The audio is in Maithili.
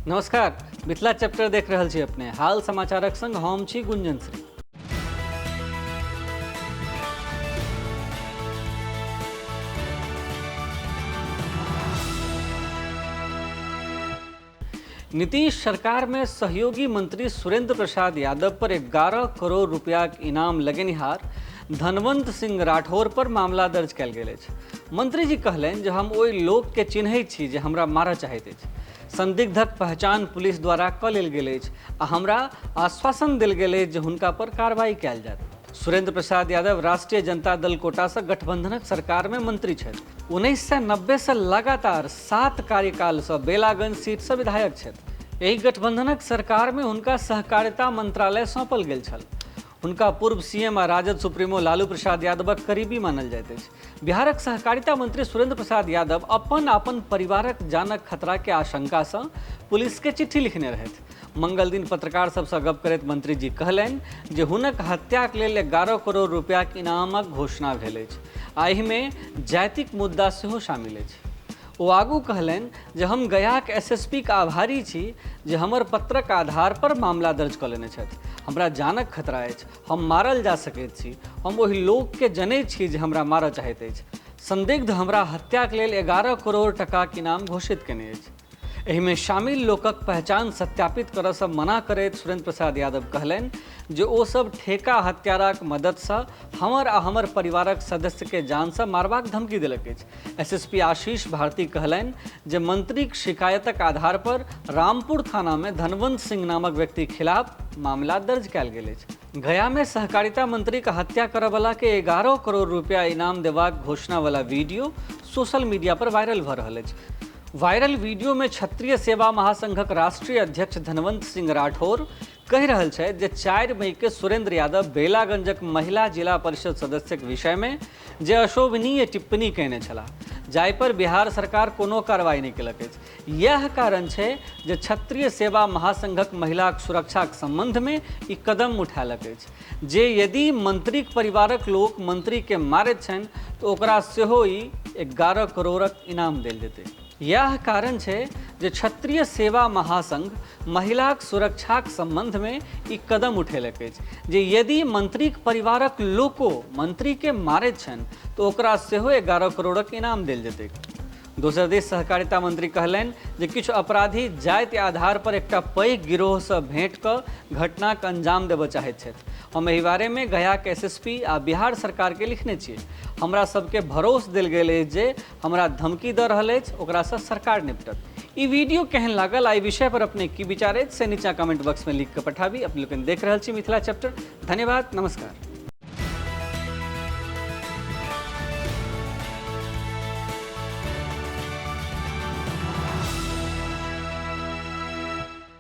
नमस्कार, मिथिला चैप्टर देख रहल छी अपने। हाल समाचारक संग हम छी गुंजन श्री। नीतीश सरकार में सहयोगी मंत्री सुरेंद्र प्रसाद यादव पर 11 करोड़ रुपयाक इनाम लगेनिहार धनवंत सिंह राठौर पर मामला दर्ज कयल गेल अछि। मंत्री जी कहलनि जे हम ओहि लोक के चिन्हैत छी जे हमरा मारय चाहैत अछि। संदिग्धक पहचान पुलिस द्वारा कऽ लेल गेल अछि आ हमरा आश्वासन देल गेल अछि जे हुनका पर कार्रवाई कयल जायत। सुरेंद्र प्रसाद यादव राष्ट्रीय जनता दल कोटासँ गठबंधनक सरकारमे मंत्री छथि। 1990सँ लगातार 7 कार्यकालसँ बेलागंज सीटसँ विधायक छथि। एहि गठबंधनक सरकारमे हुनका सहकारिता मंत्रालय सौंपल गेल छल। हुनका पूर्व सीएम आ राजद सुप्रीमो लालू प्रसाद यादवक करीबी मानल जाइत अछि। बिहारक सहकारिता मंत्री सुरेंद्र प्रसाद यादव अपन अपन परिवारक जानक खतरा के आशंका सँ पुलिस के चिट्ठी लिखने रहथि। मंगल दिन पत्रकार सबसँ गप करैत मंत्री जी कहलनि जे हुनक हत्याक लेल 11 करोड़ रुपयाक इनामक घोषणा भेल अछि आ एहिमे जातिक मुद्दा सेहो शामिल अछि। ओ आगू कहलनि जे हम गयाक एसएसपीक आभारी छी जे हमर पत्रक आधार पर मामला दर्ज कऽ लेने छथि। हमरा जानक खतरा अछि। हम मारल जा सकैत छी। हम ओहि लोककेँ जनैत छी जे हमरा मारय चाहैत अछि। संदिग्ध हमरा हत्याक लेल 11 करोड़ टकाक इनाम घोषित कयने अछि। एहिमे शामिल लोकक पहचान सत्यापित करयसँ मना करैत सुरेंद्र प्रसाद यादव कहलनि जे ओ सभ ठेका हत्याराक मदतिसँ हमर आ हमर परिवारक सदस्यकेँ जानसँ मारबाक धमकी देलक अछि। एसएसपी आशीष भारती कहलनि जे मंत्रीक शिकायतक आधार पर रामपुर थानामे धनवंत सिंह नामक व्यक्तिक खिलाफ मामला दर्ज कयल गेल अछि। गयामे सहकारिता मंत्रीक हत्या करयवला के 11 करोड़ रुपया इनाम देबाक घोषणा वला वीडियो सोशल मीडिया पर वायरल भऽ रहल अछि। वायरल वीडियोमे क्षत्रिय सेवा महासंघक राष्ट्रीय अध्यक्ष धनवंत सिंह राठौर कहि रहल छथि जे 4 मईके सुरेंद्र यादव बेलागंजक महिला जिला परिषद सदस्यक विषयमे जे अशोभनीय टिप्पणी कयने छलाह, जाहि पर बिहार सरकार कोनो कार्रवाई नहि केलक अछि। इएह कारण छै जे क्षत्रिय सेवा महासंघक महिलाक सुरक्षाक संबंधमे ई कदम उठायलक अछि जे यदि मंत्रीक परिवारक लोक मंत्रीके मारैत छनि तऽ ओकरा सेहो ई 11 करोड़क इनाम देल जेतै। इएह कारण छै जे क्षत्रिय सेवा महासंघ महिलाक सुरक्षाक संबंधमे ई कदम उठेलक अछि जे यदि मंत्रीक परिवारक लोको मंत्रीके मारैत छनि तऽ ओकरा सेहो 11 करोड़क इनाम देल जेतैक। दोसर दिस सहकारिता मंत्री कहलनि जे किछु अपराधी जाति आधार पर एकटा पैघ गिरोहसँ भेंट कऽ घटनाक अंजाम देबय चाहैत छथि। हम एहि बारेमे गयाक एसएसपी आ बिहार सरकारके लिखने छियै। हमरा सबके भरोस देल गेल अछि जे हमरा धमकी दऽ रहल अछि ओकरासँ सरकार निपटत। ई वीडियो केहन लागल आ एहि विषय पर अपने की विचार अछि से नीचा कमेंट बॉक्स में लिख कऽ पठाबी। अपने लोकनि देख रहल छी मिथिला चैप्टर। धन्यवाद, नमस्कार।